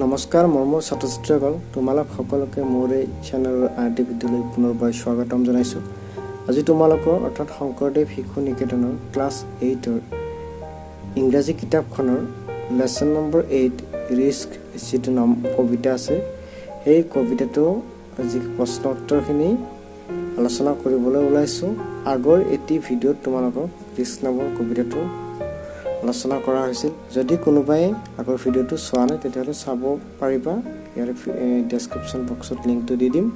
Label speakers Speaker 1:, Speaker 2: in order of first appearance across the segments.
Speaker 1: নমস্কাৰ মৰমৰ ছাত্ৰ ছাত্ৰীসকল, তোমালোক সকলোকে মোৰ এই চেনেলৰ আন এটি ভিডিঅ'লৈ পুনৰবাৰ স্বাগতম জনাইছোঁ। আজি তোমালোকৰ, অৰ্থাৎ শংকৰদেৱ শিশু নিকেতনৰ ক্লাছ 8ৰ ইংৰাজী কিতাপখনৰ লেচন নম্বৰ 8 ৰিস্ক যিটো নাম কবিতা আছে, সেই কবিতাটো যি প্ৰশ্ন উত্তৰখিনি আলোচনা কৰিবলৈ ওলাইছোঁ। আগৰ এটি ভিডিঅ'ত তোমালোকক ৰিস্ক নামৰ কবিতাটো আলোচনা কৰা হৈছিল। যদি কোনোবাই আগৰ ভিডিঅ'টো চোৱা নাই, তেতিয়াহ'লে চাব পাৰিবা। ইয়াৰ ডেছক্ৰিপশ্যন বক্সত লিংকটো দি দিম।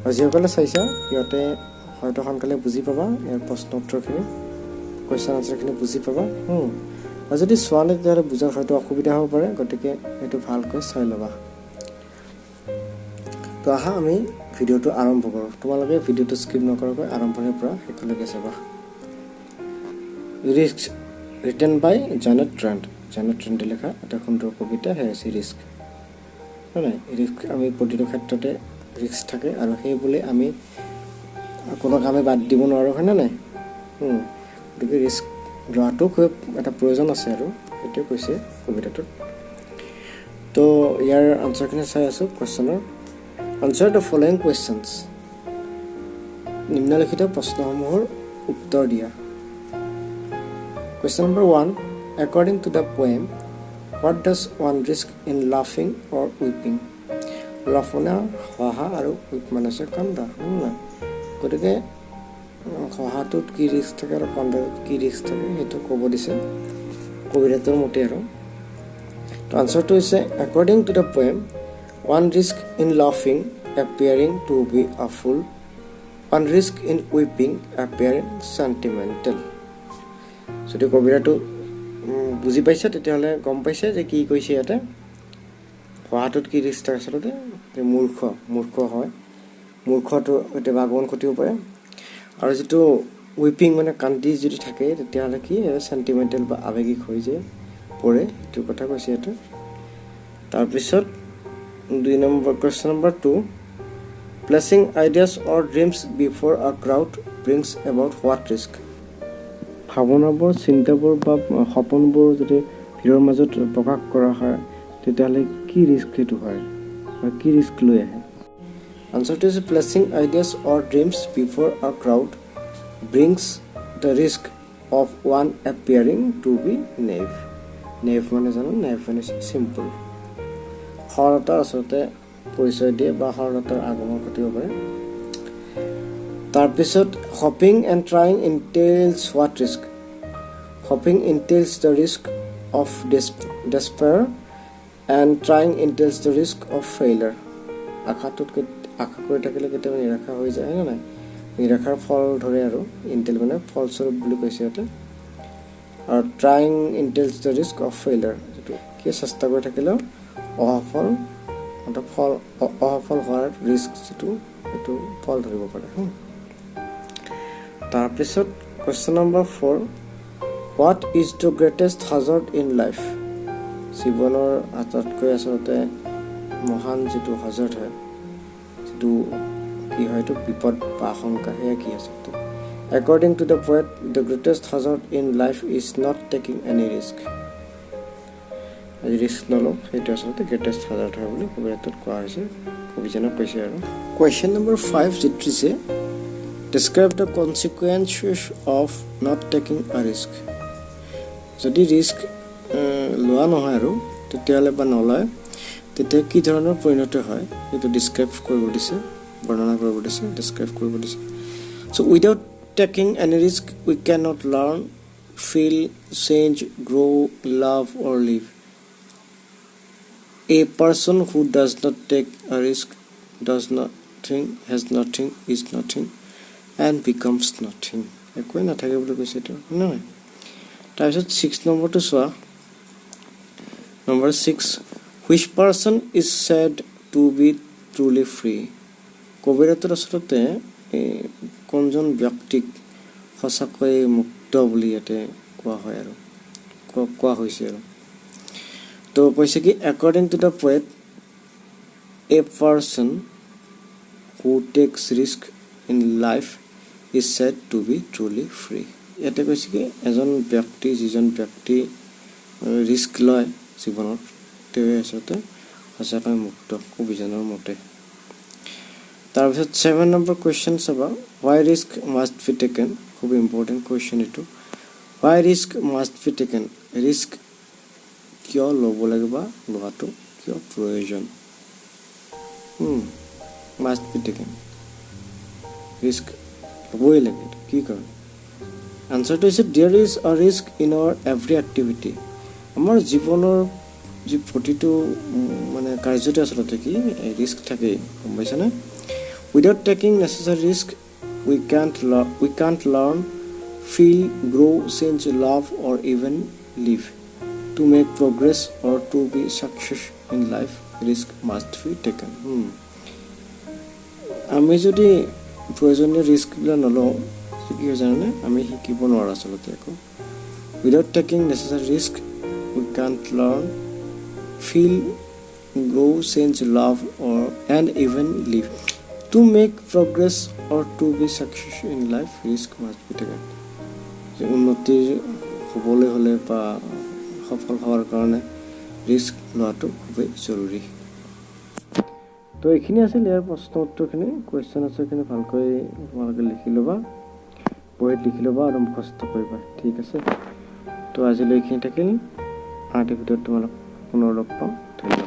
Speaker 1: আৰু যিসকলে চাইছা, সিহঁতে হয়তো সোনকালে বুজি পাবা, ইয়াৰ প্ৰশ্ন উত্তৰখিনি, কুৱেশ্যন আনচাৰখিনি বুজি পাবা। আৰু যদি চোৱা নাই, তেতিয়াহ'লে বুজাৰ হয়তো অসুবিধা হ'ব পাৰে। গতিকে সেইটো ভালকৈ চাই ল'বা। তো আহা, আমি ভিডিঅ'টো আৰম্ভ কৰোঁ। তোমালোকে ভিডিঅ'টো স্কিপ নকৰাকৈ আৰম্ভণিৰ পৰা শেষলৈকে চাবা। Risk, written by Janet Trent. Janet ট্ৰেণ্টে লিখা এটা সুন্দৰ কবিতা সেই হৈছে ৰিস্ক, হয় নাই? ৰিস্ক, আমি প্ৰতিটো ক্ষেত্ৰতে ৰিস্ক থাকে আৰু সেই বুলি আমি কোনো কামে বাদ দিব নোৱাৰোঁ, হয়নে নাই? গতিকে ৰিস্ক লোৱাটো খুব এটা প্ৰয়োজন আছে আৰু সেইটোৱে কৈছে কবিতাটোত। তো ইয়াৰ আনচাৰখিনি চাই আছোঁ কুৱেশ্যনৰ। Answer the following questions. নিম্নলিখিত প্ৰশ্নসমূহৰ উত্তৰ দিয়া। Question number 1. According to the poem, what does one risk in laughing or weeping? লাফ মানে হহা আৰু উইপ মানে হৈছে কান্দা, হয় নাই? গতিকে হহাটোত কি ৰিস্ক থাকে আৰু কন্দাটোত কি ৰিস্ক থাকে, সেইটো ক'ব দিছে কবিতাটোৰ মতে। আৰু তো আনচাৰটো হৈছে, according to the poem, one risk in laughing appearing to be a fool, one risk in weeping appearing sentimental. যদি কবিতাটো বুজি পাইছে, তেতিয়াহ'লে গম পাইছে যে কি কৈছে ইয়াতে। হহাটোত কি ৰিস্ক থাকে আচলতে, যে মূৰ্খ মূৰ্খ হয়, মূৰ্খটো কেতিয়াবা আগমন ঘটিব পাৰে। আৰু যিটো উইপিং মানে কান্দি যদি থাকে, তেতিয়াহ'লে কি চেণ্টিমেণ্টেল বা আৱেগিক হৈ যে পৰে, সেইটো কথা কৈছে ইয়াতে। তাৰপিছত 2 number, question number 2. Placing ideas or dreams before a crowd brings about what risk? ভাৱনাবোৰ, চিন্তাবোৰ বা সপোনবোৰ যদি ভিৰৰ মাজত প্ৰকাশ কৰা হয়, তেতিয়াহ'লে কি ৰিস্ক সেইটো হয় বা কি ৰিস্ক লৈ আহে? আনচাৰটো হৈছে, placing ideas or dreams before a crowd brings the risk of one appearing to be naive. Naive মানে জানো? নেইভ মানে চিম্পল। সৰলতাৰ আচলতে পৰিচয় দিয়ে বা সৰলতাৰ আগমন ঘটিব পাৰে। তাৰপিছত, hoping and trying entails what risk? Hoping entails the risk of despair and trying entails the risk of failure. আশাটোত আশা কৰি থাকিলে কেতিয়াবা নিৰাশা হৈ যায়, হয়নে নাই? নিৰাশাৰ ফল ধৰে আৰু ইনটেল মানে ফলস্বৰূপ বুলি কৈছে ইয়াতে। আৰু trying entails the risk of failure, যিটো কি চেষ্টা কৰি থাকিলেও অসফল, অৰ্থাৎ ফল অসফল হোৱাৰ ৰিস্ক যিটো, সেইটো ফল ধৰিব পাৰে। তাৰপিছত question number 4. What is the greatest hazard in life? জীৱনৰ আটাইতকৈ আচলতে মহান যিটো হাজাৰ্ড হয়, যিটো কি হয়, এইটো বিপদ বা আশংকা, সেয়া কি আচলতে? According to the poet, the greatest hazard in life is not taking any risk. আজি ৰিস্ক নলওঁ, সেইটো আচলতে গ্ৰেটেষ্ট হাজাৰ্ড হয় বুলি কবিতাটোত কোৱা হৈছে, কবিজনক কৈছে। আৰু কুৱেশ্যন নম্বৰ 5 যিটো দিছে, describe the consequences of not taking a risk. যদি ৰিস্ক লোৱা নহয় আৰু তেতিয়াহ'লে বা নলয়, তেতিয়া কি ধৰণৰ পৰিণতি হয়, সেইটো ডিছক্ৰাইব কৰিব দিছে, বৰ্ণনা কৰিব দিছে, ডিছক্ৰাইব কৰিব দিছে। So without taking any risk, we can not learn, feel, change, grow, love or live. A person who does not take a risk does nothing, has nothing, is nothing and becomes nothing. একোৱে নাথাকে বুলি কৈছে এইটো, নহয়? তাৰপিছত 6 নম্বৰটো চোৱা। Number 6, which person is said to be truly free? কবিতাটোত আচলতে এই কোনজন ব্যক্তিক সঁচাকৈ মুক্ত বুলি ইয়াতে কোৱা হয় আৰু কোৱা হৈছে আৰু তো কৈছে কি, according to the poet, a person who takes risk in life is said to be truly free. ইয়াতে কৈছে কি, এজন ব্যক্তি, যিজন ব্যক্তি ৰিস্ক লয় জীৱনত। তেওঁৱে আচলতে সঁচাকৈ মুক্ত কবিজনৰ মতে। তাৰপিছত 7 নম্বৰ কুৱেশ্যন চাবা, Why risk must be taken? খুব ইম্পৰ্টেণ্ট কুৱেশ্যন এইটো। Why risk must be taken? Risk কিয় ল'ব লাগে বা লোৱাটো কিয় প্ৰয়োজন? মাষ্ট বি টেকেন, ৰিস্ক ল'বই লাগে, কি কাৰণে? আনচাৰটো হৈছে, There is a risk in our every activity. আমাৰ জীৱনৰ যি প্ৰতিটো মানে কাৰ্যতে আচলতে কি ৰিস্ক থাকেই, গম পাইছানে? Without taking necessary risk we can't learn, feel, grow, change, love or even live. To make progress or to be success in life, risk must be taken. আমি যদি প্ৰয়োজনীয় ৰিস্কবিলাক নলওঁ, কি হয় জানানে? আমি শিকিব নোৱাৰোঁ আচলতে একো। Without taking necessary risk we can't learn, feel, grow, change, love or and even live. To make progress or to be success in life, risk must be taken. যে উন্নতিৰ হ'বলৈ হ'লে বা সফল হোৱাৰ কাৰণে ৰিস্ক লোৱাটো খুবেই জৰুৰী। তো এইখিনি আছিল ইয়াৰ প্ৰশ্ন উত্তৰখিনি। কুৱেশ্যন আনচাৰখিনি ভালকৈ তোমালোকে লিখি ল'বা, বহীত লিখি ল'বা আৰু মুখস্থ কৰিবা, ঠিক আছে? তো আজিলৈ এইখিনি থাকিল। আন এটা ভিডিঅ'ত তোমালোক পুনৰ লগ পাম। ধন্যবাদ।